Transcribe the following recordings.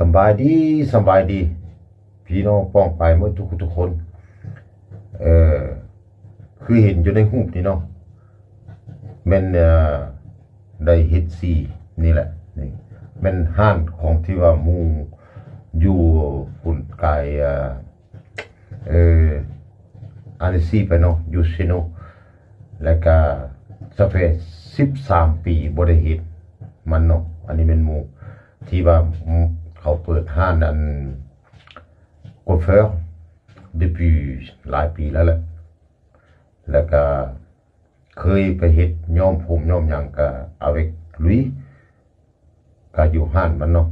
ສຳບາຍດີ ສຳບາຍດີ ພີ່ນ້ອງປ້ອງປາຍໝົດທຸກໆຄົນ. ເອີ ຄືເຫັນຢູ່ໃນຮູບນີ້ເນາະ ແມ່ນ ເອີ ໄດ້ເຮັດສີນີ້ແຫຼະ. ນີ້ແມ່ນຮ້ານຂອງທີ່ວ່າໝູ່ຢູ່ພຸ້ນກາຍ ເອີ ເອີ ອາລິຊີໄປເນາະ ຢູ່ເຊໂນ ແລ້ວກະສາເຟສິບສາມປີບໍ່ໄດ້ເຮັດມັນເນາະ. ອັນນີ້ແມ່ນໝູ່ທີ່ວ່າ ເຂົາເປີດຮ້ານອັນ coiffeur depuis ຫຼາຍປີແລ້ວແຫຼະ ແລ້ວກະເຄີຍໄປເຮັດຍ້ອມຜົມຍ້ອມຫຍັງກະ avec lui ກະຢູ່ຮ້ານມັນເນາະ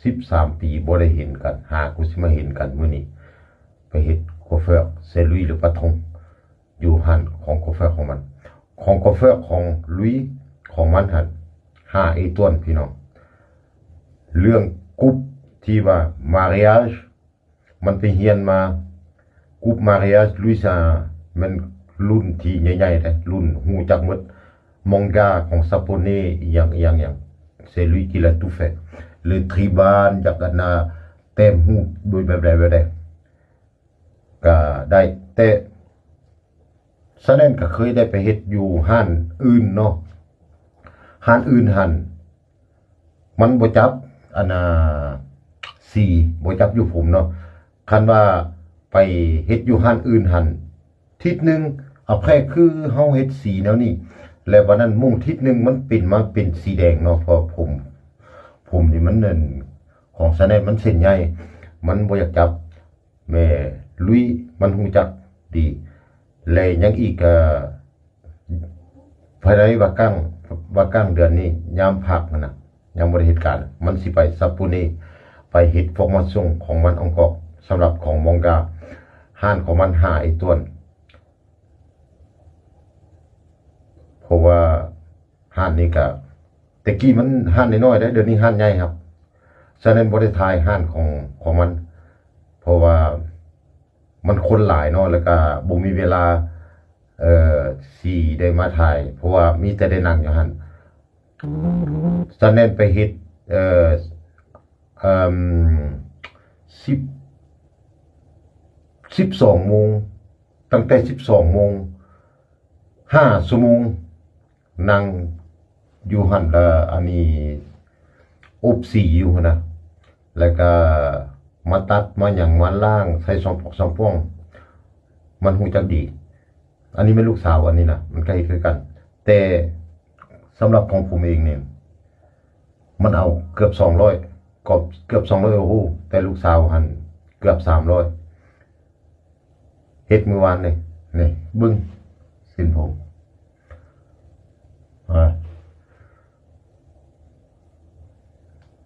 ສິບສາມປີບໍ່ໄດ້ເຫັນກັນ ຫາກໍຊິມາເຫັນກັນມື້ນີ້. ໄປເຮັດ coiffeur chez lui le patron ຢູ່ຮ້ານຂອງ coiffeur ຂອງມັນ ຂອງ coiffeur ຂອງ lui ຂອງມັນຫັ້ນ ຫ້າ étoiles ພີ່ນ້ອງ. ເລື່ອງກຸ່ມທີ່ວ່າ mariage ມັນໄປຮຽນມາ ກຸ່ມ mariage Louis Vuitton ແມ່ນລຸ້ນທີ່ໃຫຍ່ໆເດ້ ລຸ້ນຮູ້ຈັກໝົດ manga ຂອງ Japonais ອີ່ຫຍັງອີ່ຫຍັງ c'est lui qui l'a tout fait. Le tribal ຈັກອັນນ່າ ແຕ້ມຮູບໂດຍແບບໃດແບບໃດກະໄດ້ ແຕ່ Chanel ກະເຄີຍໄດ້ໄປເຮັດຢູ່ຮ້ານອື່ນເນາະ ຮ້ານອື່ນຫັ້ນ ມັນບໍ່ຈັບອັນນ່າ ສີ ບໍ່ຈັບຢູ່ຜົມເນາະ. ຄັນວ່າໄປເຮັດຢູ່ຮ້ານອື່ນຫັ້ນທິດໜຶ່ງ après ຄືເຮົາເຮັດສີແນວນີ້ ແລ້ວບັດນັ້ນມົ້ງທິດໜຶ່ງມັນເປັນມາເປັນສີແດງເນາະ ເພາະຜົມ ຜົມນີ້ມັນນັ້ນ ຂອງ Chanel ມັນເສັ້ນໃຫຍ່ ມັນບໍ່ຢາກຈັບ. ແມ່ Louis ມັນຮູ້ຈັກດີ ແລະ ຍັງອີກ ເອີ ພາຍໃນວ່າກາງ ວ່າກາງເດືອນນີ້ ຍາມພັກຫັ້ນນະ ຍັງບໍ່ໄດ້ເຮັດການ ມັນຊິໄປ Japonais ໄປເຮັດ formation ຂອງມັນອອກກອກ ສຳລັບຂອງ manga ຮ້ານຂອງມັນ ຫ້າ étoiles ເພາະວ່າຮ້ານນີ້ກະ ແຕ່ກີ້ມັນຮ້ານນ້ອຍໆເດ້ ດຽວນີ້ຮ້ານໃຫຍ່ຄັບ. Chanel ບໍ່ໄດ້ຖ່າຍຮ້ານຂອງ ຂອງມັນ ເພາະວ່າມັນຄົນຫຼາຍເນາະ ແລ້ວກະບໍ່ມີເວລາ ເອີ ຊິໄດ້ມາຖ່າຍ ເພາະວ່າມີແຕ່ໄດ້ນັ່ງຢູ່ຫັ້ນ. Chanel ໄປເຮັດ ເອີ ເອີ ສິບ ສິບສອງໂມງ ຕັ້ງແຕ່ສິບສອງໂມງ ຫ້າຊົ່ວໂມງ ນັ່ງຢູ່ຫັ້ນລະ ອັນນີ້ອົບສີຢູ່ຫັ້ນນະ ແລ້ວກະມາຕັດມາຫຍັງມາລ້າງໃສ່ຊອມປອກຊອມປ່ອງ ມັນຮູ້ຈັກດີ. ອັນນີ້ແມ່ນລູກສາວ ອັນນີ້ນະ ມັນກະເຮັດຄືກັນ ແຕ່ສຳລັບຂອງຜົມເອງນີ້ ມັນເອົາເກືອບສອງຮ້ອຍ ກໍເກືອບສອງຮ້ອຍໂອ້ໂຫ ແຕ່ລູກສາວຫັ້ນເກືອບສາມຮ້ອຍ ເຮັດມື້ວານນີ້ ນີ້ເບິ່ງເສັ້ນຜົມ ອາ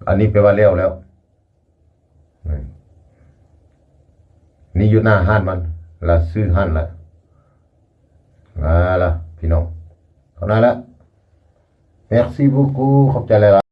ອັນນີ້ແປວ່າແລ້ວແລ້ວ ນີ້ ນີ້ຢູ່ໜ້າຮ້ານມັນ ລະຊື່ຮ້ານລະ ອາ ລະ ພີ່ນ້ອງ ເທົ່ານັ້ນລະ Merci beaucoup ຂອບໃຈຫຼາຍໆ.